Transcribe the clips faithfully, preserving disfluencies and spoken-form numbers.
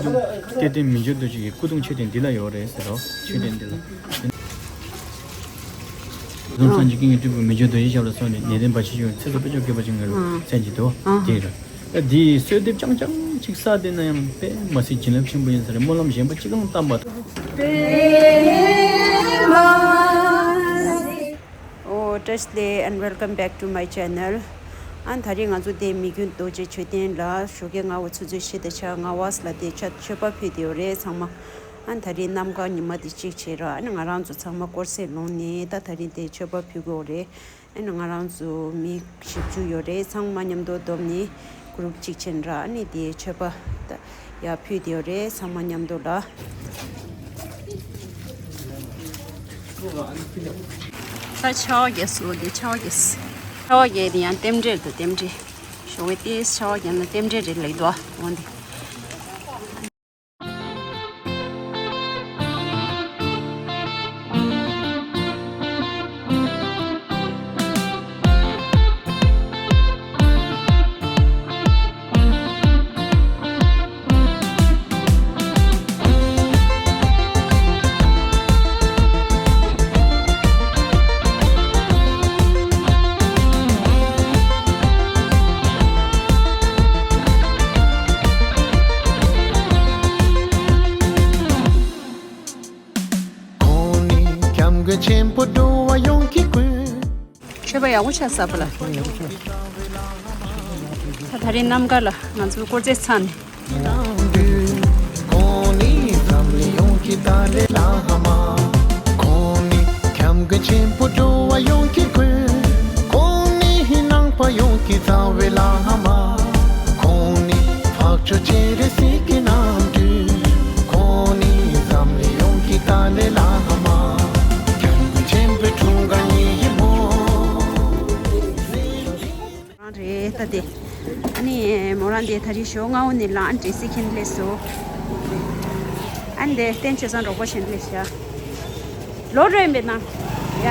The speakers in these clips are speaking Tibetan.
གཏེར་སྟོན་མི་འགྱུར་རྡོ་རྗེ་གི་སྐུ་གདུང་མཆོད་རྟེན་འདི་ལ་ཡོད་རེད་ཟེར་རོ། མཆོད་རྟེན་འདི་ལ། ལམ་སངས་རྒྱས་ཀུན་གྱི་སྤྲུལ་སྐུ་མི་འགྱུར་རྡོ་རྗེའི་ཞབས་ལ་སོགས་ནས་ནད་གདོན་བར་ཆད་ཆོས་ཚེ་སྲོག་དཔེ་ཆ་བཀོད་པ་ཅན་གྱི་ལུགས་སེམས་ཀྱི་འདུ་བ་དེ་རེད། ད་འདིའི་གསོལ་འདེབས་རྐྱང་རྐྱང་ཅིག་བསགས་བསྡད་ན་ཡང་དཔེ་མ་སྲིད་བྱིན་རླབས་ཆེན་པོ་ཡིན་ས་རེད། སྨོན་ལམ་གཞན་པ་ཅི་གང་བཏབ་པ། Oh, Trashde and welcome back to my channel. ཨ་ད་རེས་ང་ཚོ་དེ་མི་འགྱུར་རྡོ་རྗེ་མཆོད་རྟེན་ལ་ཞོགས་ཀས་སྔ་བོ་ཆུ་ཚོད་བཞི་དང་ཕྱེད་ལྔ་བ་ལ་དེ་ཆ་མཆོད་པ་ཕུལ་དེ་ཡོད་རེད་ཚང་མ། ཨ་ད་རེས་གནམ་གང་ཉི་མ་དེ་གཅིག་བྱས་ར། ཨ་ནི་ང་རང་ཚོ་ཚང་མ་དཀོར་ཟས་ལོངས་ནས་ད་ད་རེས་དེ་མཆོད་པ་ཕུལ་དགོས་རེད། ཨ་ནི་ང་རང་ཚོ་མི་བཞི་བཅུ་ཡོད་རེད། ཚང་མ་མཉམ་དུ་བསྡོམས་ནས་གུ་རུབ་གཅིག་ཕྱིན་ར། ཨ་ནི་དེ་མཆོད་པ་ད་ཡར་ཕུལ་དེ་ཡོད་རེད། ཚང་མ་མཉམ་དུ་ལ། ད་ཆར་པ་རྒྱག་སོང་། དེ་ཆར་པ་རྒྱག་སོང་། ཆར་པ་རྒྱག་དེ་ཡང་རྟེན་འབྲེལ་དང་རྟེན་འབྲེལ། ཞོགས་པའི་ཏེས་ཆར་པ་རྒྱག་ན་རྟེན་འབྲེལ་རེད་ལེགས་འདུག་ཨ། འོན་ཏེ། ཁོང་ནི་སྐྱབས་མགོན་ཆེན་པོ་འགྲོ་བ་ཡོངས་ཀྱི་སྐུ། མཆོད་པ་ཡག་པོ་ཆགས་ས་པ་ལ། ད་ད་རེས་གནམ་གང་ལ་ང་ཚོ་དཀོར་རྫས་ཚང་ནས། ཁོང་ནི་འཛམ་གླིང་ཡོངས་ཀྱི་ཏཱ་ལའི་བླ་མ། ཁོང་ནི་སྐྱབས་མགོན་ཆེན་པོ་འགྲོ་བ་ཡོངས་ཀྱི་སྐུ། ཁོང་ནི་ནང་པ་ཡོངས་ཀྱི་རྩ་བའི་བླ་མ། ཁོང་ནི་འཕགས་མཆོག་སྤྱན་རས་གཟིགས་ཀྱི་རྣམ་སྤྲུལ། ཁོང་ནི་འཛམ་གླིང་ཡོངས་ཀྱི་ཏཱ་ལའི་བླ་མ། སྐྱབས་མགོན་ཆེན་པོའི་འཁྲུངས་སྐར་ཉིན་ཡིན་མོ། རང་རེད་ད་དེ། ཨ་ནི་མོ་རང་དེ་ད་རེས་ཞོགས་སྔ་བོ་ནས་ལངས་འདྲེ་སི་ཁྱེར་སླེབས་སོང་། ཨ་ནི་དེ་བསྟན་ཆོས་བཟང་གྲོགས་པོ་ཞིག་སླེབས་ཤག་ལོ་རེ་མེད་ན། ཡ།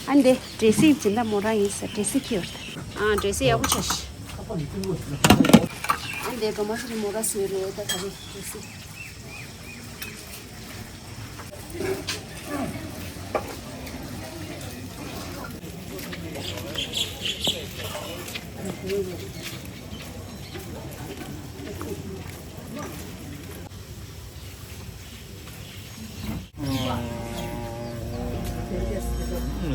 ཨ་འདི་འདྲེ་སྲིན་སྦྱིན་བདག་མོ་རང་ཡིན་ས། འདྲེ་སྲིན་ཁྱེར་ཡོད། ཨ་འདྲེ་སྲིན་ཡག་པོ་ཆགས་ཤག་ཨ་འདི་ག་མ་སི་རི་མོ་ར་སོས་རེད་ད་ད་རེས་འདྲེ་སྲིན།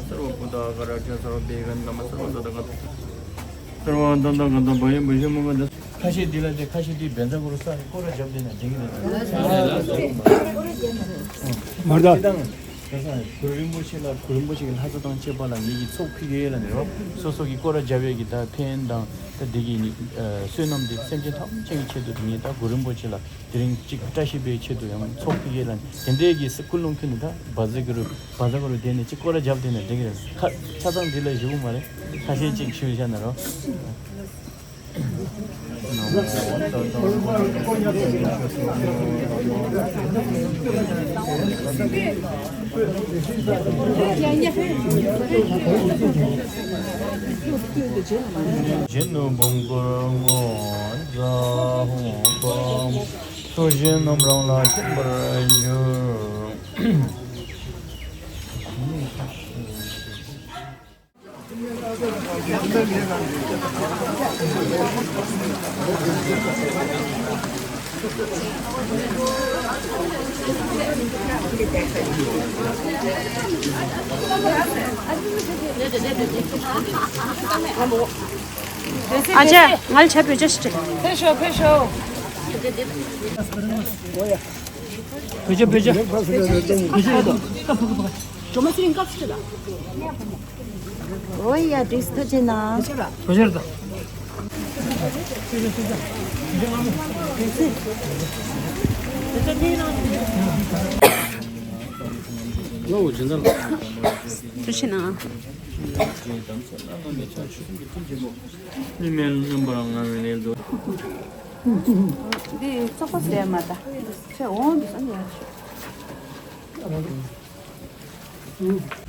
སརྦ་བུདྡྷ་ཨཱ་ག་ར་ཛྙཱ། སརྦ་བི་གྷ་ནཱ་མ་སརྦ་ཛཱ་ཏ་ག་ཏ། སརྦ་ཨཱ་ཏཱ་ཏ་ག་ཏ་བ་ཡེ་བུ་ཤི་མུ་ག་ཏ། ཁ་ཤས་འདི་ལ་དེ་ཁ་ཤས་འདི་བཛྲ་གུ་རུ་ས་ནས་སྐོར་ར་བརྒྱབ་བསྡད་ན་འགྲིག་གི་རེད། མར་ད། དེ་དང་། དེ་སང་གུ་རུ་རིན་པོ་ཆེ་ལ་གུ་རུ་རིན་པོ་ཆེ་གི་ལྷ་ས་དང་བཅས་པ་ལ་ངེད་ཀྱིས་ཚོགས་ཕུལ་གི་ཡོད་ལ་ནི་རོ། སོ་སོ་གི་སྐོར་ར་བརྒྱབ་ཡས་ཀྱི་ད་ཕན་དང་ད་འདི་གི་ནི་བསོད་ནམས་འདི་སེམས་ཅན་ཐམས་ཅད་ཀྱི་ཆེད་དུ་ངས་ད་གུ་རུ་རིན་པོ་ཆེ་ལ། དེ་རིང་གཅིག་བཀྲ་ཤིས་པའི་ཆེད་དུ་ཡང་ཚོགས་ཕུལ་གྱི་ལ་དེ་འདྲའི་གི་སྐུ་རླུང་ཁྱེར་ནས་ད་བཛྲ་གུ་རུ་བཛྲ་གུ་རུ་དེ་ནས་གཅིག་སྐོར་ར་བརྒྱབ་དེ་ནས་འགྲིག་གི་རེད། ཁ་ཆ་ཚང་འདི་ལ་བཞུགས་མ་རེད། ཁ་ཤས་གཅིག་ཞུ་བྱ་ན་རོ། རྗེ་ནོར་བུ་མགོར་ངོ་མཛའ་ཧོ་པ། ཚོགས་ཞིང་རྣམས་རང་ལ་མཁྱེན་པར་འགྱུར། ཨ་ཅག་ང་ལ་ཇ་བོད་ཇ་ཞིག་སྤྲད། ཕེབས་ཤོག་ཕེབས་ཤོག་བོད་ཇ་བོད་ཇ། བོད་ཇ་ཡོད་དོ། ཀ་ཕ་ཀ་ཕ་ཀ། ཇོ་མོ་སྲིན་སྐབས་སུ་ལ། ཨོ་ཡ་འགྲིག་ཐུགས་རྗེ་གནང་། བོད་ཇ་རེད་ད། ཐུགས་རྗེ་གནང་། མི་དམན་རྣམ་པར་ང་བའི་ལས་དོ། འདི་བཙོག་པ་ཟེར་མ་ད། ཚེ་འོང་འདུག་བསམ་ཡ། ཞོག་ཞོག་ཞོག་ཞོག་ཞོག་ཞོག་ཞོག་།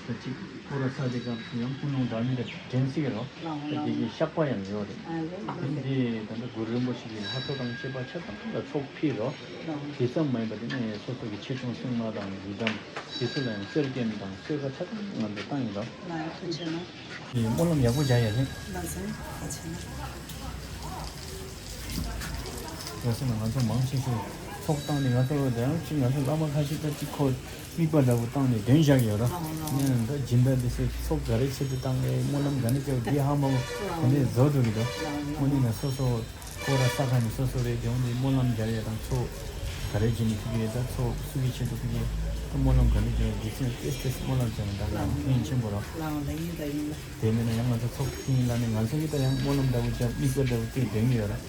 ད་གཅིག་སྐོར་ར་ས་དེ་སྐབས་སུ་ཡང་ཀུན་སློང་འདྲ་མི་འདྲ་འདྲེན་སྲིད་རོ། ད་དེ་གི་བཤགས་པ་ཡང་ཡོད་རེད། དེ་འདི་ད་ལྟ་གུ་རུ་རིན་པོ་ཆེ་གི་ལྷ་ཚོགས་དང་བཅས་པ་ཆ་ཚང་ལ་ཚོགས་ཕུལ་རོ། དེ་ཙམ་མ་ཡིན་པ་དེ་ནས་སོ་སོ་གི་ཆེ་ཆུང་སྲུང་མ་དང་ཡི་དམ་དེ་ཚོ་ལ་ཡང་གསེར་སྐྱེམས་དང་གསོལ་ཁ་ཆ་ཚང་ང་ཚོ་བཏང་ཡིན་རོ། ལགས་སོ། ཐུགས་རྗེ་ཆེ་གནང་། དེ་སྨོན་ལམ་ཡག་པོ་རྒྱག་ཡ་རེད། ལགས་སོ། ཐུགས་རྗེ་ཆེ་གནང་། ཡོད་སེ་ན་ང་ཚོ་མང་ཆེ་ཤོས་ཚོགས་བཏང་ནས་ང་ཚོ་དེ་ཡང་གཅིག་ང་ཚོ་བླ་མ་ཁ་ཤས་ད་གཅིག་ཁོ་དམིགས་པ་འདྲ་པོ་བཏང་ནས་འདོན་བཞག་ཡོད་ར། ཨ་ཨ། ངས་ད་སྦྱིན་བདག་དེ་ཚོས་ཚོགས་ག་རེ་ཆེད་དུ་བཏང་རེད། སྨོན་ལམ་ག་འདྲ་བརྒྱབ་འདི་ཧ་མ་གོ། དེ་འདྲས་བཟོ་འགྲོ་གི་འདུག་དངོས་གནས་ན་སོ་སོ་སྐོར་ར་ས་ཁ་ནས་སོ་སོ་རེད། དེ་འོང་དེ་སྨོན་ལམ་རྒྱག་ཡ་དང་ཚོགས་ག་རེ་བྱེད་ནས་ཕུལ་གི་རེད། ད་ཚོགས་སུ་གི་ཆེད་དུ་ཕུལ་གི་རེད། ད་སྨོན་ལམ་ག་འདྲ་རྒྱག་རྒྱུ་མཚན་ཏེས་ཏེས་སྨོན་ལམ་རྒྱག་ན་ད་ལའང་ཕན་ཆེན་པོ་ར། ལའང་ལ་ཡིན་ད་ཡིན་ལ། དེ་མིན་ན་ཡང་ང་ཚོ་ཚོགས་ཕུལ་ཡིན་ལ་ནི་ང་ཚོ་གི་ད་ཡང་སྨོན་ལམ་འདྲ་པོ་རྒྱབ་དམིགས་པ་འདྲ་པོ་དེ་འདོན་གི་ཡོད་ར།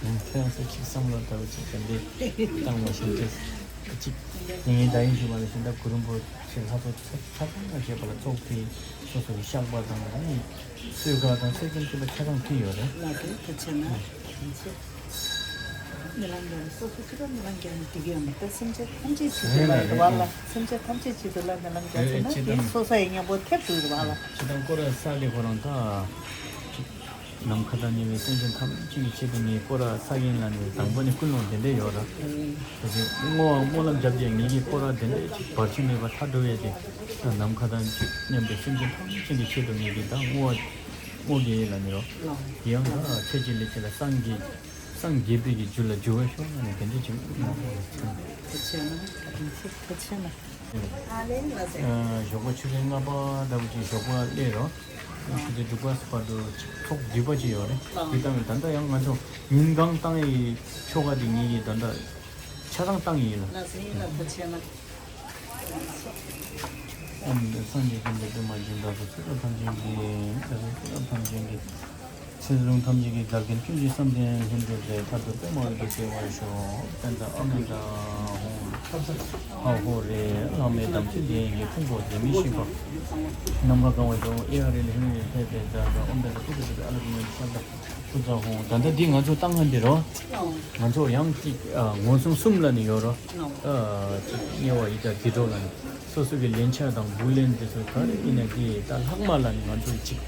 ལའང་ཁྱེད་རང་ཚོ་གཅིག་བསམ་བློ་འདྲ་པོ་གཅིག་ག་འདྲས་བཏང་བ་བཞིན་ཏེ་གཅིག་ངེད་ངེད་ད་ཡིན་ཞུ་བ་ལ་བཞིན་ད་གུ་རུ་རིན་པོ་ཆེ་ལྷ་ཚོགས་ཚོགས་ཚོགས་ཚང་མ་བྱས་པ་ལ་ཚོགས་ཕུལ་སོ་སོ་གི་བཤགས་པ་དང་ཨ་ནི། གསོལ་ཁ་དང་གསེར་སྐྱེམས་ཚུད་པ་ཆ་ཚང་ཕུལ་ཡོད་རེད། ལགས་སོ། ཐུགས་རྗེ་ཆེ་གནང་། ཐུགས་རྗེ་ཆེ། རྨི་ལམ་འདི་ལ་སོ་སོ་ཚུད་པ་རྨི་ལམ་རྒྱག་ནས་འགྲིག་གི་ཡོད་མ་རེད། ད་སེམས་ཅན་ཐམས་ཅད་ཚུད་དུ་ལ་རེད་བ་ལ། སེམས་ཅན་ཐམས་ཅད་ཚུད་དུ་ལ་རྨི་ལམ་རྒྱག་ཟེར་ན་དེ་སོ་སོ་ཡི་གཉེན་པོ་ཐེབས་འདུག་རེད་བ་ལ། ཅི་དང་སྐོར་ར་ས་ལེ་ཁོ་རང་ད། ནམ་མཁའ་དང་མཉམ་པའི་སེམས་ཅན་ཐམས་ཅད་ཀྱི་ཆེད་དུ་ངས་སྐོར་ར་ས་ཡིན་ལ་ནི་དང་པོ་ནས་ཀུན་སློང་དེ་འདྲས་ཡོད་ར། ད་ཅི་བསྔོ་བ་སྨོན་ལམ་བརྒྱབ་རྗེས་ངེད་ཀྱི་སྐོར་ར་དེ་འདྲས་ཅིག་བར་ཆད་མེད་པར་ཐར་འགྲོ་བས་ཏེ། ནམ་མཁའ་དང་མཉམ་པའི་སེམས་ཅན་ཐམས་ཅད་ཀྱི་ཆེད་དུ་ངེད་ཀྱི་ད་བསྔོ་བ་བསྔོ་དགོས་ལ་ནི་རོ། དེ་ཡང་ད་ཚེ་གཅིག་ལས་གཅིག་ལ་སངས་རྒྱས་སངས་རྒྱས་པའི་གི་རྒྱུ་ལ་འགྱུར་བ་ཤོག་ལ་ནི་དེ་འདྲས་ཅིག་བསྔོ་དགོས་ལ། ཐུགས་རྗེ་ཆེ་གནང་། ཐུགས་རྗེ་ཆེ་གནང་། ཨ་ལེ་ལ་ཟེར། ཨ། ཞོགས་པ་ཆུ་ཚོད་ལྔ་པ་ལྟ་བུ་ཅིག་ཞོགས་པ་སླེབས་རོགས། ཆུ་ཚོད་དྲུག་པ་བར་དུ་ཅིག་ཚོགས་བསྡུས་པ་ཅིག་ཡོད་རེད། དེ་ལྟ་བུ་ད་ལྟ་ཡང་ང་ཚོ་ཉིན་གང་བཏང་ཡི་ཆོ་ག་དེ་ངེད་ཀྱིས་ད་ལྟ་ཆ་ཚང་བཏང་ཡིན་ལ། ལ་ཟེར་ཡིན་ལ་ཐུགས་རྗེ་ཆེ་གནང་། ཨོཾ་སངས་རྒྱས་ཀུན་གྱི་བདེ་བ་ཅན་དག་ཏུ་ཚེ་རབས་ཐམས་ཅད་ཀྱི་ད་ཚེ་རབས་ཐམས་ཅད་ཀྱི། ཚེ་རིང་ཐམས་ཅད་ཀྱི་འགལ་རྐྱེན་ཀུན་གྱི་བསམ་གཏན་ལྷུན་གྲུབ་སྟེ་མཐར་ཐུག་པདྨ་འོད་དུ་སྐྱེ་བར་ཤོག། པད་ཟླ་ཨ་མི་ད་ཧོ། ཧ་ཧོ་རེ། ལྷག་མེད་དམ་ཚིག་ལྡན་གྱི་ཕུང་པོ་ཟད་མི་ཤེས་པ། ནམ་མཁའ་གང་བར་ཤོག། ཨེ་ཨ་རི་ལ་ཧེ་རེ་ཕེ་ཕེ་ཛ་ཛ་ཨོཾ་པད་ཟླ་ཀུ་ཏུ་ཏུ་ཏུ་ཨ་ལ་ཀུ་ཉོ་ཤ་ད་ཀུ་ཛ་ཧོ། ད་ལྟ་འདི་ང་ཚོ་བཏང་ཁ་འདི་རོ། ང་ཚོ་ཡང་ཅིག་ཨ་ངོས་བཟུང་གསུམ་ལ་ནི་ཡོད་རོ། ཨ་ཅིག་དམྱལ་བ་ཡི་དྭགས་དུད་འགྲོ་ལ་ནི། སོ་སོ་གི་ལན་ཆགས་དང་བུ་ལན་དེ་ཚོ་ག་རེ་ཡིན་ན་དེ་ད་ལྷག་མ་ལ་ནི་ང་ཚོ་ཅིག་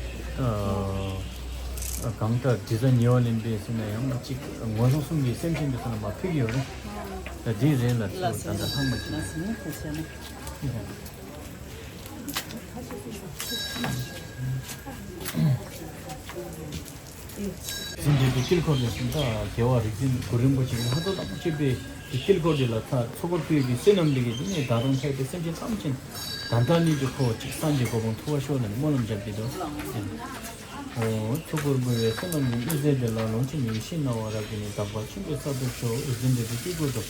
ཨ་གང་ལྟར་དྲི་ཟ་ཉེ་བ་ལེན་པས་ཟེར་ན་ཡང་ཅིག་ངོས་བཟུང་གསུམ་གྱི་སེམས་ཅན་དེ་ཚོ་ལ་མ་ཕུལ་གྱི་ཡོད་རེད། ད་དེ་རེད་ལ་ཚོ་ད་ལྟ་ལྷག་མ་ཅིག་ལ་སེམས་ཁ་ཆེ་ན། སེམས་ཅན་གྱི་དཀྱིལ་འཁོར་ནས་སུམ་ད་རྒྱལ་བ་རིག་འཛིན་གུ་རུ་རིན་པོ་ཆེ་གི་ལྷ་ཚོགས་དང་བཅས་པའི་དཀྱིལ་འཁོར་དེ་ལ་ཚ་ཚོགས་པར་ཕུལ་གྱི་བསོད་ནམས་འདི་གིས་འདི་ནས་བདག་དང་འཕྲད་པའི་སེམས་ཅན་ཐམས་ཅད་ད་ལྟ་ནས་ཀྱི་འཁོར་བ་གཅིག་སངས་རྒྱས་གོ་འཕང་ཐོབ་པར་ཤོག་ལ་ནི་སྨོན་ལམ་རྒྱག་གི་འདུག། ཨོ། ཆོས་འཁོར་འབུལ་བའི་བསོད་ནམས་ཀྱི་མི་ཟད་དེ་ལ་ལོངས་སྤྱོད་ནུས་ཤིང་སྣང་བ་རབ་རྒྱས་ནས་དག་པ་ཆེན་པོའི་ས་རྡོར་ཤོག། རིག་འཛིན་འདྲེ་བཞིའི་དཀྱིལ་འཁོར་དུ།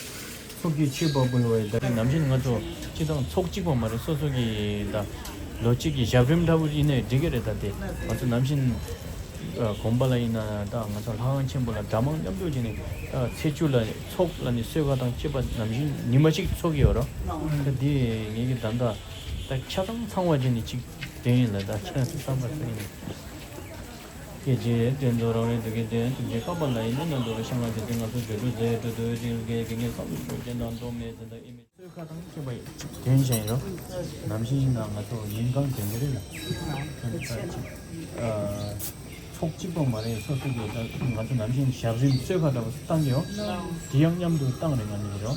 ཚོགས་ཀྱི་མཆོད་པ་འབུལ་བའི་བདག་ནམ་ཞིག་ང་ཚོ་སྤྱི་དང་ཚོགས་གཅིག་པ་མ་རེད། སོ་སོ་གི་ད་ལོ་གཅིག་གི་ཞབས་རིམ་འདྲ་བོ་ཡིན་ནའི་འགྲིག་གི་རེད། ད་དེ་ང་ཚོ་ནམ་ཞིག་དགོན་པ་ལ་ཡིན་ན་ད་ང་ཚོ་ལྷ་ཁང་ཆེན་པོ་ལ་གྲྭ་མང་མཉམ་དུ་བྱས་ནས་ཚེས་བཅུ་ལ་ཚོགས་ལ་ནི་གསོལ་ཁ་དང་བཅས་པ་ནམ་ཞིག་ཉི་མ་གཅིག་ཚོགས་ཀྱི་ཡོད་རོ། ད་དེ་ངེད་ཀྱི་ད་ད་ད་ཆ་ཚང་ཚང་བ་བྱས་ནས་གཅིག་དེ་ཡིན་ལ་ད་ཆ་ཚང་བ་ཚང་ཡིན། སྐྱེ་འཆི་གཏན་དུ་རང་རིག་འདུ་ཁའི་གདན། ཐུགས་རྗེ་ཁ་པ་ལ་ཡི་ནི་ནན་དུ་རུ་ཤང་ང་དེ་དུས་ང་ཚོ་འགྲོ་དྲུག་རྫས་འགྲོ་དུས་རིང་ལུགས་ཀྱི་དགེ་བསམ་ཤུགས་ཅན་དང་འགྲོ་མེད་འཛིན་དང་ཨི་མེད། གསོལ་ཁ་དང་བཅས་པ་ཡི་དོན་བཞིན་རོ། ནམ་ཞིག་ཡིན་ན་ང་ཚོ་ཉིན་གང་དེ་འདྲ་རེད་ལ། ཚོགས་གཅིག་པ་མ་རེད། སོ་སོ་གི་ད་ང་ཚོ་ནམ་ཞིག་ཞབས་རིམ་གསོལ་ཁ་འདྲ་བོ་བཏང་གི་ཡོད། དེ་ཡང་མཉམ་དུ་བཏང་རེད་ང་གཉིས་རོ།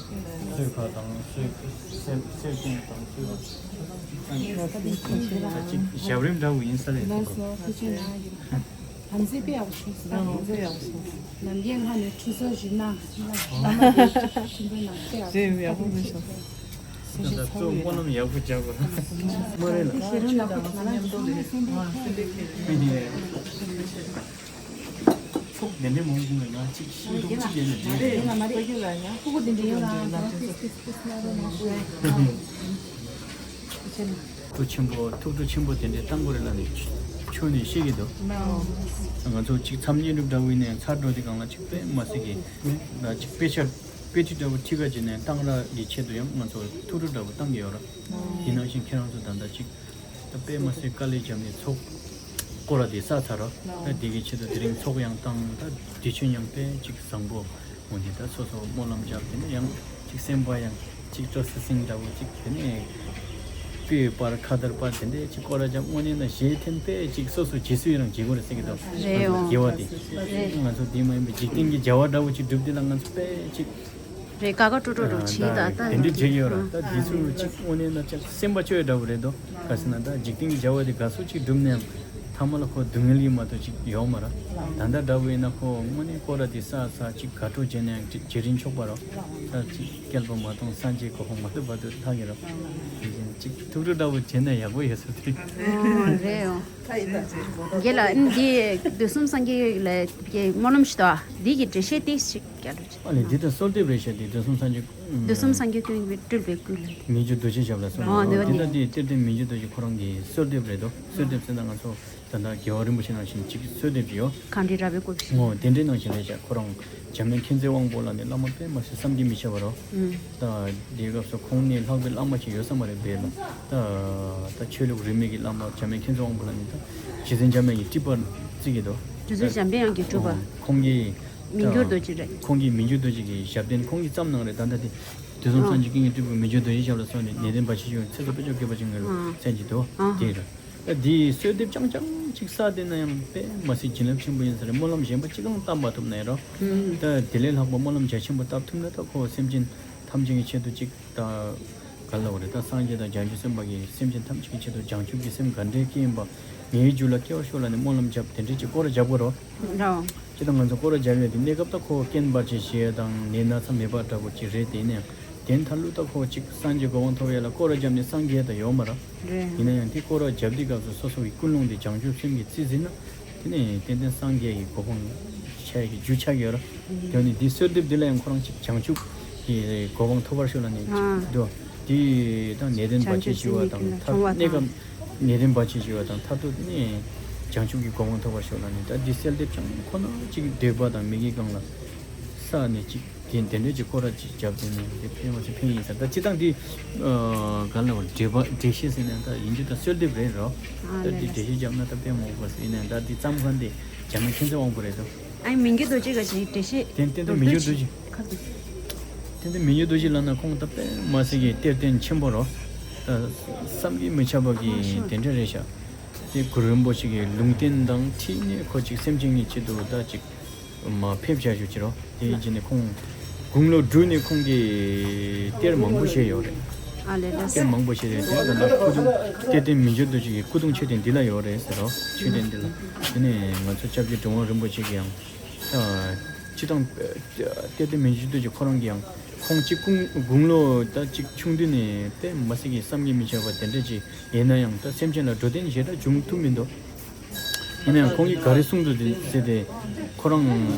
གསོལ་ཁ་དང་གསོལ་གསེར་གསེར་སྐྱེམས་དང་གསོལ་ཁ་ད་ཅིག་ཞབས་རིམ་འདྲ་བོ་ཡིན་ས་རེད། ལགས་སོ། ཐུགས་རྗེ་གནང་། དམ་ཚིག་དཔེ་ཡག་པོ་བྱུང་སོང་། ཨ་དམ་ཚིག་ཡག་པོ་བྱུང་སོང་། ནམ་རྒྱུན་ཁ་ནས་ཁྲུས་གསོལ་ཞིག་གནང་། བླ་མ་དེ་ཆེན་པོའི་ནང་དཔེ་ཡག་པོ་བྱུང་། ད་ལྟ་གཙོ་བོ་སྨོན་ལམ་ཡག་པོ་རྒྱག་དགོས་ལ། མ་རེད་ལ། ཤེས་རབ་ནག་པོ་ང་རང་ཚོ་ཚང་མ་སེམས་པའི་ཕྱོགས་ནས། ཚོགས་དེ་འདྲའི་མང་པོ་ཡོད་ན་གཅིག་ཤེས་རྟོགས་གཅིག་ཡོད་ན་འགྲིག་རེད། ཁོ་གོ་དེ་འདྲའི་ཡོད་ན་ང་ཚོ་ཏིས་ཏིས་ཏིས་ན་རོ་མང་པོ་རེད། ཐུགས་ཆེན་པོ་ཐུགས་སྤྲོ་ཆེན་པོ་དེ་འདྲའི་བཏང་དགོས་རེད་ལ་ནི་ཆོས་ནས་ཤེས་ཀྱི་འདུག། ང་ཚོ་གཅིག་མཚམས་བསྙེན་སྒྲུབ་འདྲ་བོ་ཡིན་ནའི་ཚར་འགྲོ་དེ་གང་ལ་གཅིག་དཔེ་མ་སྲིད་ཀྱི་ད་གཅིག་དཔེ་ཆ་དཔེ་ཁྲིད་འདྲ་བོ་ཁྲིད་ག་བྱས་ནས་བཏང་རག་གི་ཆེད་དུ་ཡང་ང་ཚོ་ཐུགས་སྤྲོ་འདྲ་བོ་བཏང་གི་ཡོད་ར། དེ་ནང་བཞིན་ཁྱེད་རང་ཚོ་ད་ལྟ་གཅིག་ད་དཔེ་མ་སྲིད་དཀའ་ལས་བརྒྱབ་ནས་ཚོགས་སྐོར་ར་དེ་བསགས་ཚར་ར། ད་དེ་གི་ཆེད་དུ་དེ་རིང་ཚོགས་ཡང་བཏང་ད་དུས་ཆེན་ཡང་དཔེ་གཅིག་བཟང་པོ། འོན་ཏེ་ད་སོ་སོ་སྨོན་ལམ་བརྒྱབ། དེ་ནས་ཡང་ཅིག་སེམས་པ་ཡང་ཅིག་སྤྲོ་སི་སིང་འདྲ་བོ་ཅིག་དེ་ནས་སྤོས་པར་ཁ་དར་པར་དེ་འདྲས་ཅིག་སྐོར་ར་བརྒྱབ། དངོས་གནས་ན་གཞས་འཐེན་པས་ཅིག་སོ་སོ་རྗེས་སུ་ཡི་རང་བྱེད་དགོས་རེད་ཟེར་གི་འདུག་རེད་ཡོང་། དགེ་བ་དེ་རེད། ང་ཚོ་དེ་མ་ཡིན་པའི་འཇིག་རྟེན་གྱི་བྱ་བ་འདྲ་བོ་ཅིག་སྒྲུབ་དེ་ལ་ང་ཚོ་དཔེ་ཅིག་རེད། ཀ་ཀ་ཀྲོ་ཀྲོ་ཀྲོ་བྱེད་ད་ད་དེ་འདྲས་བྱེད་ཀྱི་ཡོད་ར། ད་དེ་ཚོ་ཅིག་དངོས་གནས་ན་ཅིག་སེམས་པ་སྐྱོ་ཡ་འདྲ་བོ་རེད་འདུག་ག་ཟེར་ན་ད་འཇིག་རྟེན་གྱི་བྱ་བ་དེ་ག་ཚོད་ཅིག་སྒྲུབ་ནའང་ཐ་མ་ལ་ཁོ་སྡུག་བསྔལ་གྱི་མ་གཏོགས་ཅིག་ཡོད་མ་ར། ད་ལྟ་འདྲ་བོ་ཡིན་ན་ཁོ་དངོས་གནས་སྐོར་ར་དེ་ས་ས་ཅིག་དགའ་སྤྲོ་བྱས་ནའང་ཅིག་བྱེད་རིན་ཆོག་པ་ར། ད་ཅིག་སྐྱེལ་པ་མ་གཏོང་སངས་རྒྱས་གོ་འཕང་མ་ཐོབ་བར་དུ་ལྷག་གི་ར། དེ་བཞིན་ཅིག་ཐུགས་སྤྲོ་འདྲ་བོ་བྱས་ན་ཡག་པོ་ཡོད་ས་དེ། ཨོ་རེད་ཨོ། རྒན་ལགས་འདི་དུས་གསུམ་སངས་རྒྱས་ལ་སྨོན་ལམ་ཞིག་དང་འདི་གི་འགྲེལ་བཤད་ཏིག་ཞིག་རྒྱག་རོགས་བྱེད། ཨ་ནི་འདི་ད་གསོལ་འདེབས་རེད་ཤག་འདི་དུས་གསུམ་སངས་རྒྱས། དུས་གསུམ་སངས་རྒྱས་ཀུན་གྱི་སྤྲུལ་པའི་སྐུ་ལ། མི་འགྱུར་རྡོ་རྗེའི་ཞབས་ལ་གསོལ་འདེབས། ཨོ་འདི་བ་འདི་ནི་ད་འདི་གཏེར་སྟོན་མི་འགྱུར་རྡོ་རྗེ་ཁོ་རང་གི་གསོལ་འདེབས་རེད་དོ། གསོལ་འདེབས་ཟེར་ན་ང་ཚོ་ད་ལྟ་རྒྱལ་བ་རིན་པོ་ཆེ་ནང་བཞིན་ཅིག་གསོལ་འདེབས་ཅིག་ཡོད། གང་དྲི་ར་བའི་སྐུ་བཞིན། ཨོ་དེ་འདྲའི་ནང་བཞིན་རེད་ཤག་ཁོ་རང་འཇམ་དབྱངས་མཁྱེན་བརྩེ་དབང་པོ་ལ་ནི་བླ་མ་དཔེ་མ་སྲིད་བསམ་གྱིས་མི་ཁྱབ་པ་རོ། ད་དེའི་སྐབས་སུ་ཁོང་ནི་ལྷག་པའི་བླ་མ་ཞིག་ཡོད་ས་མ་རེད་པས་ལ། ད་ད་ཆོས་ལུགས་རིས་མེད་ཀྱི་བླ་མ་འཇམ་དབྱངས་མཁྱེན་བརྩེ་དབང་པོ་ལ་ནི་ད་རྗེ་བཙུན་འཇམ་དབྱངས་ཀྱི་སྤྲུལ་པར་བརྩི་གི་འདུག་རྗེ་བཙུན་འཇམ་དཔལ་དབྱངས་ཀྱི་སྤྲུལ་པ། ཁོང་གིས་མི་འགྱུར་རྡོ་རྗེ་རེད། ཁོང་གིས་མི་འགྱུར་རྡོ་རྗེ་གི་ཞབས་བརྟན་ཁོང་གིས་བརྩམས་གནང་རེད། ད་ལྟ་དེ་དུས་གསུམ་སངས་རྒྱས་ཀུན་གྱི་སྤྲུལ་པའི་མི་འགྱུར་རྡོ་རྗེ་ཞབས་ལ་སོགས་ནས་ནད་ལྡན་བར་ཆད་ཞི་བའི་ཚེ་སྲོག་དཔལ་འབྱོར་དགེ་བ་ཅན་ངེས་ལ་གསན་གྱི་འདུག་དེ་རེད། ད་དེའི་གསོལ་འདེབས་རྐྱང་རྐྱང་ཅིག་བསགས་བསྡད་ན་ཡང་དཔེ་མ་སྲིད་བྱིན་རླབས་ཆེན་པོ་ཡིན་ས་རེད། སྨོན་ལམ་གཞན་པ་ཅི་གང་བཏབ་མ་ཐུབ་ན་ཡང་རོ། ད་དེ་ལས་ལྷག་པ་སྨོན་ལམ་རྒྱ་ཆེན་པོ་བཏབ་ཐུབ་ན་ད་ཁོ་སེམས་ཅན་ཐམས་ཅད་ཀྱི་ཆེད་དུ་ཅིག་ད་ག་ལ་བ་རེད། ད་སངས་རྒྱས་དང་བྱང་ཆུབ་སེམས་དཔའ་གིས་སེམས་ཅན་ཐམས་ཅད་ཀྱི་ཆེད་དུ་བྱང་ཆུབ་ཀྱི་སེམས་ག་འདྲའི་སྐྱེ་ཡིན་པ་ངའི་རྒྱུད་ལ་སྐྱེ་བར་ཤོག་ལབ་ནས་སྨོན་ལམ་བརྒྱབ་དེ་འདྲས་ཀྱི་སྐོར་ར་བརྒྱབ་དགོས་རོ། རོ། ཅི་ད་ང་ཚོ་སྐོར་ར་བརྒྱབ་ཡོད་དེ་གནས་སྐབས་ད་ཁོ་རྐྱེན་བར་ཆད་ཞི་ཡ་དང་ནད་ན་ཚ་མེད་པ་འདྲ་པོ་ཅིག་རེད། དེ་ནས་དེ་མཐའ་ལུ་ད་ཁོ་ཅིག་སངས་རྒྱས་གོ་འཕང་ཐོབ་ཡ་ལ་སྐོར་ར་བརྒྱབ་ནས་སངས་རྒྱས་ད་ཡོད་མ་ར། རེད། ཡིན་ན་ཡང་དེ་སྐོར་ར་བརྒྱབ་དུས་སྐབས་སུ་སོ་སོ་གི་ཀུན་སློང་དེ་བྱང་ཆུབ་སེམས་ཀྱིས་རྩིས་ཟིན་ན། དེ་ནས་ཏན་ཏན་སངས་རྒྱས་ཀྱི་གོ་འཕང་ཆ་ཡ་གི་རྒྱུ་ཆགས་ཡོད་ར། དེ་ནས་དེ་གསོལ་འདེབས་འདི་ལ་ཡང་ཁོ་རང་ཅིག་བྱང་ཆུབ་ཀྱི་གོ་འཕང་ཐོབ་པར་ཤོག་ལབ་ནས་ཅིག་འདུག་དེ་ད་ནད་ལྡན་བར་ཆད་ཞི་བ་དང་མཐར་གནས་སྐབས་ནད་ལྡན་བར་ཆད་ཞི་བ་དང་མཐར་ཐུག་ནས་བྱང་ཆུབ་ཀྱི་གོ་འཕང་ཐོབ་པར་ཤོག་ལབ་ནས་ད་འདི་གསོལ་འདེབས་ཀྱང་ཁོ་ན་ཅིག་འདོད་པ་དང་མི་དགེ་གང་ལ་བསགས་ནས་ཅིག་དེ་དེ་འདྲས་ཀྱི་སྐོར་ར་ཅིག་བརྒྱབ་དེ་ནས་དེ་ཕན་མ་ཚད་ཕན་ཡིན་ས། ད་སྤྱི་བཏང་འདི་ག་ལ་བ་འགྲེལ་པ་འགྲེལ་བཤད་ཟེར་ནས་ད་ཡིན་རྒྱུ་ད་གསོལ་འདེབས་རེད་རོ། ད་འདི་འགྲེལ་བཤད་བརྒྱབ་ན་ད་ཕན་མ་གོ་ཟེར་ཡིན་ནས་ད་འདི་བརྩམས་མཁན་དེ་བྱམས་མ་མཁྱེན་བརྩེ་དབང་པོ་རེད་དོ། ཨ་ནི་མི་འགྱུར་རྡོ་རྗེ་ག་ཞིག་འགྲེལ་བཤད། ཏན་ཏན་ཏན་མི་འགྱུར་རྡོ་རྗེ། ཏན་ཏན་མི་འགྱུར་རྡོ་རྗེ་ལབ་ན་ཁོང་ད་དཔེ་མ་སྲིད་ཀྱི་གཏེར་སྟོན་ཆེན་པོ་རོ། ད་བསམ་གྱིས་མི་ཁྱབ་པ་གི་དེ་འདྲ་རེད་ཤག་དེ་གུ་རུ་རིན་པོ་ཆེ་གི་ལུང་བསྟན་དང་འཁྲིལ་ནས་ཁོ་ཅིག་སེམས་ཅན་གྱི་ཆེད་དུ་ད་ཅིག་མ་ཕེབས་བྱ་ཞུ་ཅི་རོ། དེ་ཡིན་ཕྱིན་ནས་ཁོང་དགུང་ལོ་དྲུག་ནས་ཁོང་གིས་གཏེར་མང་པོ་བཞེས་ཡོད་རེད། ཨ་ལས་ལས། གཏེར་མང་པོ་བཞེས་རེད། དེ་ད་ལྟ་སྐུ་གདུང་གཏེར་སྟོན་མི་འགྱུར་རྡོ་རྗེ་གི་སྐུ་གདུང་མཆོད་རྟེན་འདི་ལ་ཡོད་རེད་ཟེར་རོ། མཆོད་རྟེན་འདི་ལ། དེ་ནས་ང་ཚོ་སྐྱབས་རྗེ་གྲུབ་དབང་རིན་པོ་ཆེ་གིས་ཡང་། ད་སྤྱི་བཏང་གཏེར་སྟོན་མི་འགྱུར་རྡོ་རྗེ་ཁོ་རང་གིས་ཡང་ཁོང་གཅིག་ཀུན་དགུང་ལོ་ད་གཅིག་ཆུང་དུས་ནས་དཔེ་མ་སྲིད་ཀྱི་བསམ་གྱིས་མི་ཁྱབ་པ་དེ་འདྲ་ཅིག་ཡིན་ན་ཡང་ད་སེམས་ཅན་ལ་འགྲོ་དོན་ཞེ་དྲག་འབྱུང་ཐུབ་མི་འདུག་ཡིན་ན་ཡང་ཁོང་གིས་ག་རེ་གསུངས་འདུག་ཟེར་ཏེ། ཁོ་རང་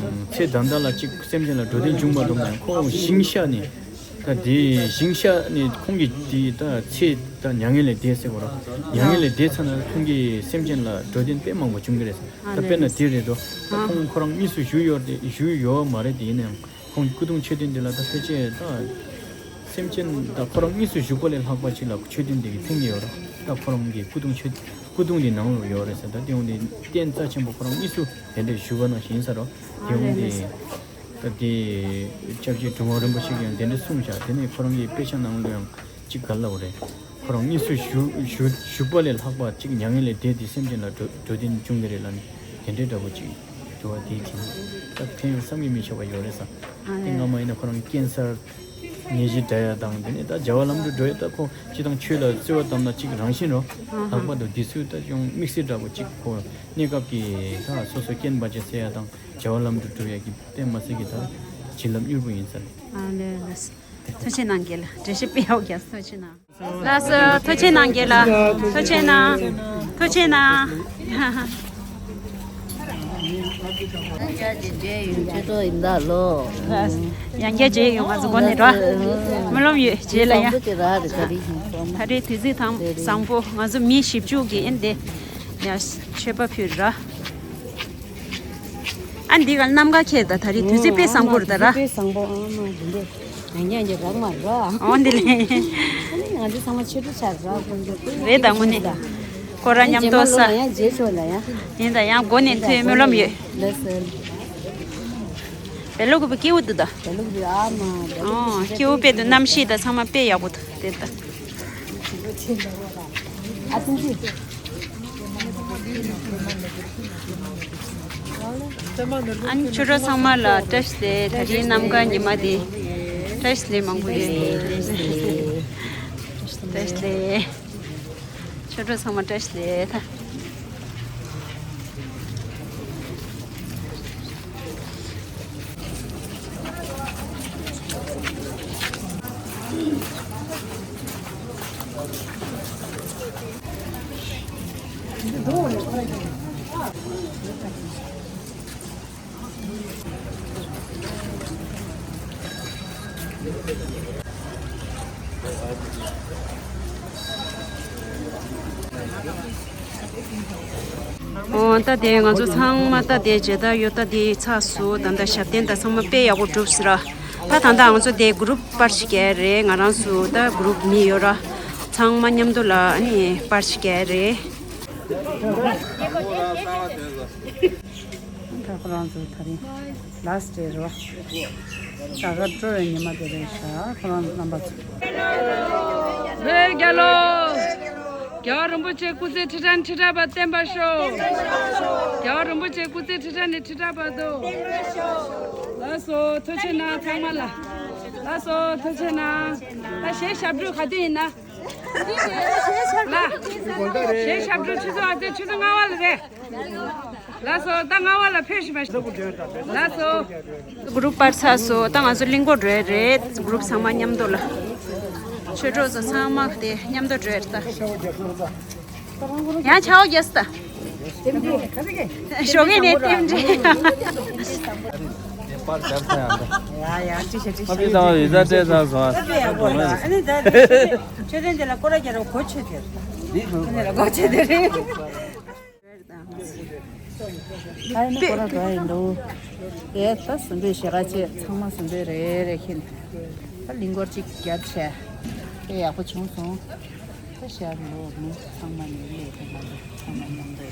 ཚེ་ད་ལྟ་ལ་གཅིག་སེམས་ཅན་ལ་འགྲོ་དོན་འབྱུང་མ་ཐུབ་ན་ཡང་ཁོང་ཞིང་གཤེགས་ནས། ད་དེ་ཞིང་གཤེགས་ནས་ཁོང་གིས་དེ་ད་ཚེ་ད་མྱ་ངན་ལས་འདས་ཟེར་གོ་ར། མྱ་ངན་ལས་འདས་ཚར་ན་ཁོང་གིས་སེམས་ཅན་ལ་འགྲོ་དོན་དཔེ་མང་པོ་འབྱུང་གི་རེད། ད་དཔེར་ན་དེ་རེད་དོ། ད་ཁོང་ཁོ་རང་དངོས་སུ་བཞུགས་ཡོད་རེད། བཞུགས་ཡོད་མ་རེད། དེ་ཡིན་ན་ཡང་ཁོང་གི་སྐུ་གདུང་མཆོད་རྟེན་འདི་ལ་ད་ཕལ་ཆེར་ད་སེམས་ཅན་ད་ཁོ་རང་དངོས་སུ་བཞུགས་པ་ལས་ལྷག་པ་ཅིག་ལ་མཆོད་རྟེན་འདི་གི་ཕན་གྱི་ཡོད་རེད། ད་ཁོ་རང་གི་སྐུ་གདུང་མཆོད་སྐུ་གདུང་འདི་ནང་ལོགས་ཡོད་རེད་ཟེར། ད་དེ་འོང་དེ་རྟེན་རྩ་ཆེན་པོ་ཁོ་རང་དངོས་སུ་དེ་འདྲ་བཞུགས་པ་ནང་བཞིན་ཡིན་ས་རོ། དེ་འོང་དེ། ད་དེ་སྐྱབས་རྗེ་གྲུབ་དབང་རིན་པོ་ཆེ་གིས་ཡང་དེ་འདྲ་གསུངས་བཞག་དེ་ནས་ཁོ་རང་གི་དཔེ་ཆ་ནང་ལོ་ཡང་གཅིག་ག་ལ་བ་རེད། ཁོ་རང་དངོས་སུ་བཞུགས་བཞུགས་བཞུགས་པ་ལས་ལྷག་པ་གཅིག་མྱ་ངན་ལས་འདས་ཏེ་སེམས་ཅན་ལ་འགྲོ་འགྲོ་དོན་འབྱུང་གི་རེད་ལབ་ནས་དེ་འདྲའི་འདྲ་པོ་གཅིག་འདུག་བ། དེའི་དྲིན་ད་ཕན་ཡོན་བསམ་གྱིས་མི་ཁྱབ་པ་ཡོད་རེད་ས། དེ་སྔ་མ་ཡིན་ན་ཁོ་རང་ཀེན་སར་ནད་གཞི་འདྲ་ཡ་དང་དེ་ནས་ད་བྱ་བ་ལམ་དུ་འགྲོ་ཡ་ད་ཁོ་སྤྱི་དང་ཆོས་ལ་བརྩེ་བ་བཏབ་ན་གཅིག་རང་བཞིན་རོ། ལྷག་པར་དུ་དེ་ཚོའི་ད་ཅུང་དམིགས་བསལ་འདྲ་པོ་གཅིག་ཁོ་གནས་སྐབས་ཀྱི་ད་སོ་སོ་རྐྱེན་བར་ཆད་སེལ་ཡ་དང་། བྱ་བ་ལམ་དུ་འགྲོ་ཡ་གི་དཔེ་མ་སྲིད་ཀྱི་ད་བྱིན་རླབས་མྱུར་པོ་ཡིན་ས་རེད། ཨ་ལས་ལས། ཐུགས་རྗེ་གནང་རྒན་ལགས། འགྲེལ་བཤད་སྤེལ་ཡག་རྒྱབ། ཐུགས་རྗེ་གནང་། ལགས་སོ། ཐུགས་རྗེ་གནང་རྒན་ལགས། ཐུགས་རྗེ་གནང་། ཐུགས་རྗེ་གནང་། ཡང་བསྐྱར་གྱི་མཇལ་ཡོང་ཆེད་དུ་ཡིན་ད་ལོ། ཡང་བསྐྱར་མཇལ་ཡོང་། ང་ཚོ་སྒོ་ནས་ར་སྨོན་ལམ་ཡོད་རྗེས་ལ་ཡ། བཟང་པོ་དེ་ར་རེད། ད་རེས་ད་རེས་དུས་ཚིགས་དང་བཟང་པོ། ང་ཚོ་མི་བཞི་བཅུ་གི་ཨེ་འདི་ཡ་མཆོད་པ་ཕུལ་ར། ཨ་འདི་ག་རྣམ་དཀར་ཁྱེར་ད། ད་རེས་དུས་ཚོད་དཔེ་བཟང་པོ་རེད་ད་ར། དུས་ཚོད་དཔེ་བཟང་པོ། ཨ་མ་འདི་འདྲས་ཡང་ཡང་རག་མ་ར། འོ་འདི་ལས། ཨ་ནི་ང་ཚོ་ཚང་མ་ཆོས་གྲོགས་ཆགས་ར། རེད་ད་དངོས་གནས། ཁོ་ར་མཉམ་དུ་ས། ཡང་རྗེས་ཕྱོགས་ལ་ཡང་། ཡིན་ད་ཡང་སྒོ་ནས་ཐོན་སྨོན་ལམ་ཡོད། ལགས་སོ། ལེ་ལོ་གི་བུ་སྐྱེ་བོ་འདུག་ད། ཨོ་སྐྱེ་བོ་དཔེ་འདུག་གནམ་གཤིས་དང་ཚང་མ་དཔེ་ཡག་པོ་འདུག་དེ་ད། ཨ་ནི་ཆོས་གྲོགས་ཚང་མ་ལ་བཀྲ་ཤིས་བདེ་ལེགས། ད་རིང་གནམ་གང་ཉི་མ་དེ་བཀྲ་ཤིས་བདེ་ལེགས་མང་པོ་ཡོད། བཀྲ་ཤིས་བདེ་ལེགས། ཆོས་གྲོགས་ཚང་མ་བཀྲ་ཤིས་བདེ་ལེགས། ཨོ་ད་དེ་ང་ཚོ་ཚང་མ་ད་དེ་མཇལ་དར་ཡོད། ད་དེ་ཚགས་སུ་ད་ལྟ་ཞབས་བརྟན་དང་ཚང་མ་དཔེ་ཡག་པོ་གྲུབ་ཟེར་ར། ད་ད་ལྟ་ང་ཚོ་དེ་གུ་རུབ་པར་ཞིག་རྒྱག་རེད། ང་རང་ཚོ་ད་གུ་རུབ་མི་ཡོད་ར། ཚང་མ་མཉམ་དུ་ལ་ཨ་ནི་པར་ཞིག་རྒྱག་རེད། ད་ཁོ་རང་ཚོ་ད་རིང་ལ་སི་ཊི་རེད་བ། ད་ག་སྤྲོ་བའི་ཉི་མ་དེ་རེད་ཤག་ཁོ་རང་རྣམ་པ་ཚོ། བོད་རྒྱལ་ལོ། རྒྱལ་བ་རིན་པོ་ཆེ་སྐུ་ཚེ་ཁྲི་ཕྲག་ནས་ཁྲི་ཕྲག་བར་བརྟན་པར་ཤོག་རྒྱལ་བ་རིན་པོ་ཆེ་སྐུ་ཚེ་ཁྲི་ཕྲག་ནས་ཁྲི་ཕྲག་བར་དུ། ལགས་སོ་ཐུགས་རྗེ་གནང་ཚང་མ་ལ། ལགས་སོ་ཐུགས་རྗེ་གནང་། ད་གཞས་ཞབས་བྲོ་ག་དུས་ཡིན་ན། ལ། གཞས་ཞབས་བྲོ་ཆུ་ཚོད་ཨ་ཙི་ཆུ་ཚོད་ལྔ་པ་ལ་རེད། ལགས་སོ། ད་ལྔ་པ་ལ་ཕེབས་ཤིག་མ་ཤི། ལགས་སོ། གུ་རུབ་པར་ཚར་སོང་། ད་ང་ཚོ་གླིང་སྐོར་འགྲོ་ཡ་རེད། གུ་རུབ་ཚང་མ་མཉམ་དུ་ལ། ཆོས་གྲོགས་ཚོ་ཚང་མ་དེ་མཉམ་དུ་འགྲོ་ཡ་རེད་ད། ཡང་ཆའོ་རྒྱས་ད། ཞོགས་ཀས་ནས་རྟེན་འབྲེལ། ཡ་ཡ་ཅི་བྱེད་ཅི་བྱེད། ཨ་ཕི་དང་ཡི་ཟ་སྤྲད་ཚར་སོང་ཨ། ཨ་ནི་ད་དེ་ཆོས་ལྡན་དེ་ལ་སྐོར་ར་རྒྱག་རོགས་གོ་ཆོད་དེ། ཨ་ནི་ལ་གོ་ཆོད་དེ་རེད། ད་ཡིན་ན་ཁོ་རང་འགྲོ་ཡིན་འདུག་དེ་ད་ཟིན་པའི་ཞེ་དྲག་ཆེ། ཚང་མ་ཟིན་པའི་རེ་རེ་ཁྱེར། ད་གླིང་སྐོར་གཅིག་བརྒྱབ་བྱས། དེ་ཡག་པོ་བྱུང་སོང་། ད་ཞག་འགྲོ་མི་ཚང་མ་ནི་ལས་དེ་མ་འདུག་ཚང་མ་མཉམ་དུ།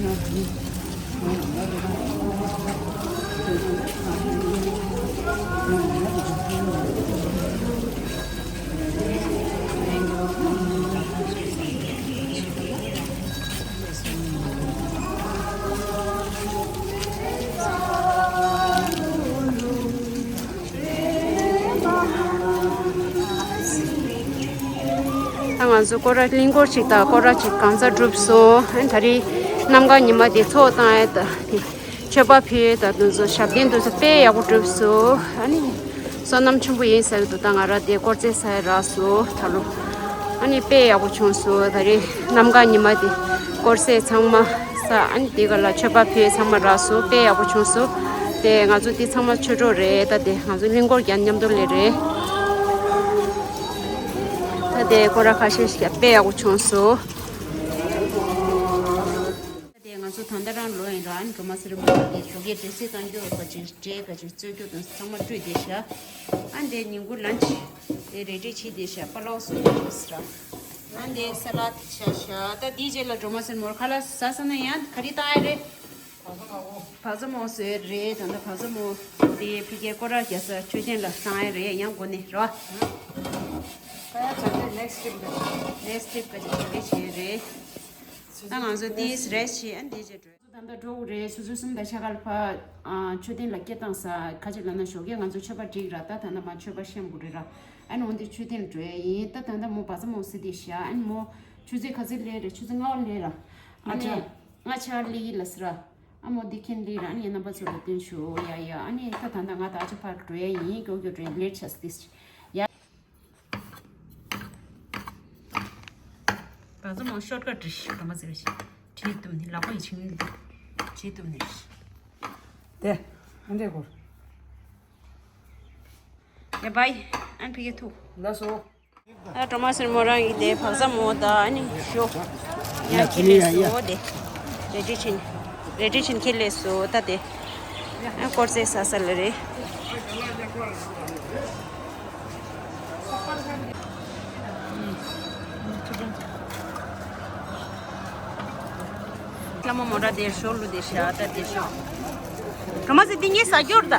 ད་ང་ཚོ་སྐོར་ར་གླིང་སྐོར་ཅིག་དང་སྐོར་ར་ཅིག་གང་ཚ་གྲུབ་སོང་། ཨ་ནི་ད་རེས་གནམ་གང་ཉི་མ་དེ་ཚོགས་བཏང་ཡ་ད་དེ་མཆོད་པ་ཕུལ་ཡ་ད་དུང་ཚོ་ཞབས་བརྟན་དུ་ཚོ་དཔེ་ཡག་པོ་གྲུབ་སོང་། ཨ་ནི་བསོད་ནམས་ཆེན་པོ་ཡིན་ཟེར་གི་འདུག་ད་ང་ར་དེ་སྐོར་རྩེད་ས་ཡ་རག་སོང་ད་ལོ། ཨ་ནི་དཔེ་ཡག་པོ་བྱུང་སོང་། ད་རེས་གནམ་གང་ཉི་མ་དེ་སྐོར་ར་ཚང་མ་ས་ཨ་ནི་དེ་ག་ལ་མཆོད་པ་ཕུལ་ཚང་མ་རག་སོང་། དཔེ་ཡག་པོ་བྱུང་སོང་། དེ་ང་ཚོ་དེ་ཚང་མ་ཆོས་གྲོགས་རེད། ད་དེ་ང་ཚོ་གླིང་སྐོར་རྒྱག་མཉམ་དུ་ལས་རེད། ད་དེ་སྐོར་ར་ཁ་ཤས་ཤིག་དཔེ་ཡག་པོ་བྱུང་སོང་། ད་དེ་ང་ཚོ་ད་ལྟ་རང་ལོ་ཡིན་ར། ཨ་ནི་སྒྲོལ་མ་སེར་མོ་དེ་ཞོགས་ཀས་འབྲས་སིལ་བཏང་རྒྱུ་ག་ཅིག་འབྲས་ག་ཅིག་བཙོས་རྒྱུ་དང་ཚང་མ་བཀྲུས་བསྡད་ཤག་ཨ་ནི་དེ་ཉིན་གུང་ལན་ཆི་དེ་རེ་ཌི་བྱས་བསྡད་ཤག་པ་ལོག་སོང་ཡོད་ཟེར། ཨ་ནི་དེ་ས་ལད་ཆགས་ཤག་ད་དེའི་རྗེས་ལ་སྒྲོལ་མ་སེར་མོར་ཁ་ལག་ཟ་ས་ན་ཡང་ག་རེ་བཏང་ཡ་རེད། བག་ཚ་མོག་བཟོས་རེད། ད་ལྟ་བག་ཚ་མོག་དེ་ཕ་གིར་སྐོར་ར་རྒྱག་ས་མཆོད་རྟེན་ལ་བཏང་ཡ་རེད། ཡང་སྒོ་ནས་རོ། ཁ་ཡ་ཚ་དེ་next trip ལ། next trip ག་ཅིག་ག་རེ་བྱས་རེད། ད་ང་ཚོ་དེ་རེད་བྱས། ཨ་ནི་དེ་རྗེས་འགྲོ། ད་ལྟ་འགྲོ་དགོས་རེད། ཆུ་ཚོད་གསུམ་དང་ཕྱེད་ཀ་ལ་ཕ་ཨ་མཆོད་རྟེན་ལ་སྐད་བཏང་ས་ཁ་ཅིག་ལབ་ན་ཞོགས་ཀས་ང་ཚོ་མཆོད་པ་སྒྲིག་ར། ད་ད་ལྟ་མ་མཆོད་པ་བཤམས་དགོས་རེད་ར། ཨ་ནི་འོ་འདི་མཆོད་རྟེན་འགྲོ་ཡ་ཡིན། ད་ད་ལྟ་མོ་བག་ཚ་མོག་ཟི་དེ་བཞག་ཨ་ནི་མོ་ཆུ་ཚོད་ག་ཚོད་སླེབས་རེད། ཆུ་ཚོད་ལྔ་པ་སླེབས་ར། ཨ་ནི་ང་ཆ་ལི་ལ་ཟེར་ར། ཨ་མོ་འདི་ཁྱེད་ལི་ར། ཨ་ནི་ངའི་རྣམ་པ་ཚོ་ལ་སྟོན་ཞུ་ཡ་ཡ། ཨ་ནི་ད་ད་ལྟ་ང་ད་ཆ་ཕར་འགྲོ་ཡ་ཡིན། ཀྱོག་ཀྱོག་འགྲོ་ཡ་ལེཊ་ཆགས་སི་ཏིས་ཡ། བག་ཚ་མོག་ཤོར་ཀ་བྲིས་ཤིག་ག་མ་ཟེར་ཞིག་བྲིས་བཏུམ་ནི་ལག་པ་ཡི་ཆིང་ལི་བྲིས་བཏུམ་ནི་ཞིག་དེ་ཨ་འདྲས་གོ། ཡ་བའི་ཨན་ཕི་གེ་ཐུ། ལ་སོ། ད་སྒྲོལ་མ་སེར་མོ་རང་གི་དེ་བག་ཚ་མོག་ད་ཨ་ནི་ཞོ་ཡ་ཁྱི་ལས་སོ། དེ་རེ་ཌི་ཆིན་རེ་ཌི་ཆིན་ཁྱི་ལས་སོ། ད་དེ་ཨ་སྐོར་ར་ཟ་ས་ལ་རེད། ལྷ་མོ་མོ་ར་དེ་ཞོ་ལུ་དེ་ཤ་ད་དེ་ཤོ། ག་མ་ཟེར་དེ་ངས་ཟ་རྒྱུར་ད།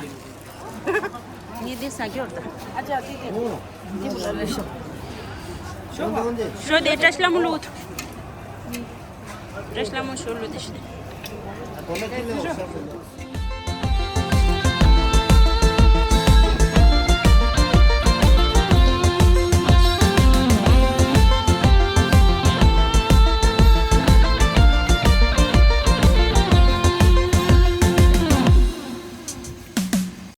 ངས་དེ་ཟ་རྒྱུར་ད། ཨ་ཅག་དེ་དེ་དེ་མོ་ལ་ལ་ཤོ། ཞོ་དེ་བཀྲ་ཤིས་ལྷ་མོ་ལུ་ཐུ། བཀྲ་ཤིས་ལྷ་མོ་ཞོ་ལུ་དེ་ཤ་དེ།